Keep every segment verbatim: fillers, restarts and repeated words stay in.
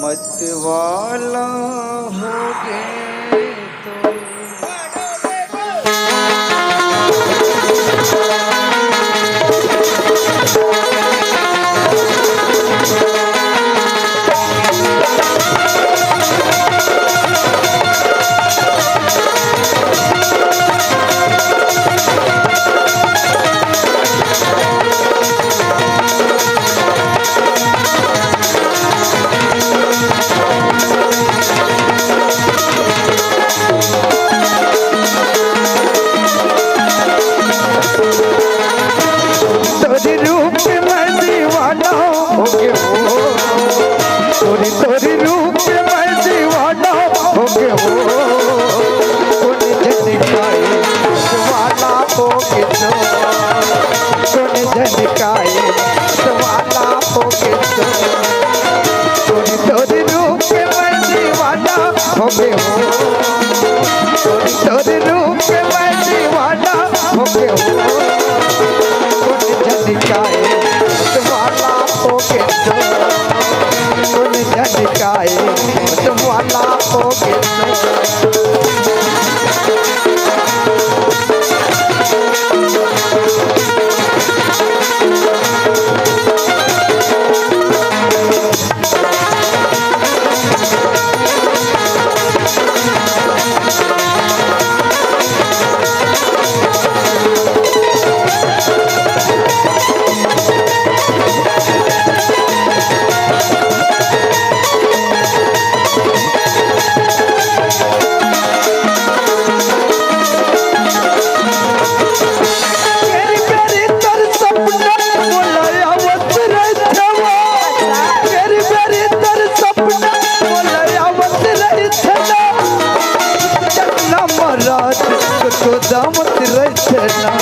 मत वाला हो गे तो। तोरे रूप में दीवाना हो गे हो, तोरे, तोरे रूप में दीवाना हो गे हो। कोन जन काए वाला हो गे तो, कोन जन काए वाला हो गे तो। तोरे, तोरे रूप में दीवाना हो गे हो, तोरे, तोरे रूप में दीवाना हो गे हो। कोन जन काए वाला हो गे तो, कोन जन काए वाला हो गे तो। प्यारी प्यारी तोर सपना मोला आवत रहिथे ना। प्यारी प्यारी तोर सपना मोला आवत रहिथे ना। चकना महाराज को तो दामत रहिथे ना।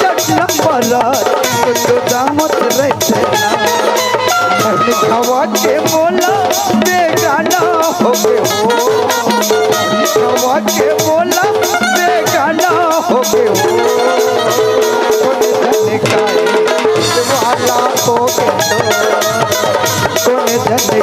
चकना महाराज को तो दामत रहिथे ना। हवा के मोला बेगाना हो गे हो, हवा के मोला बेगाना हो गे हो। कोन जन काए वाला हो गे तो, कोन जन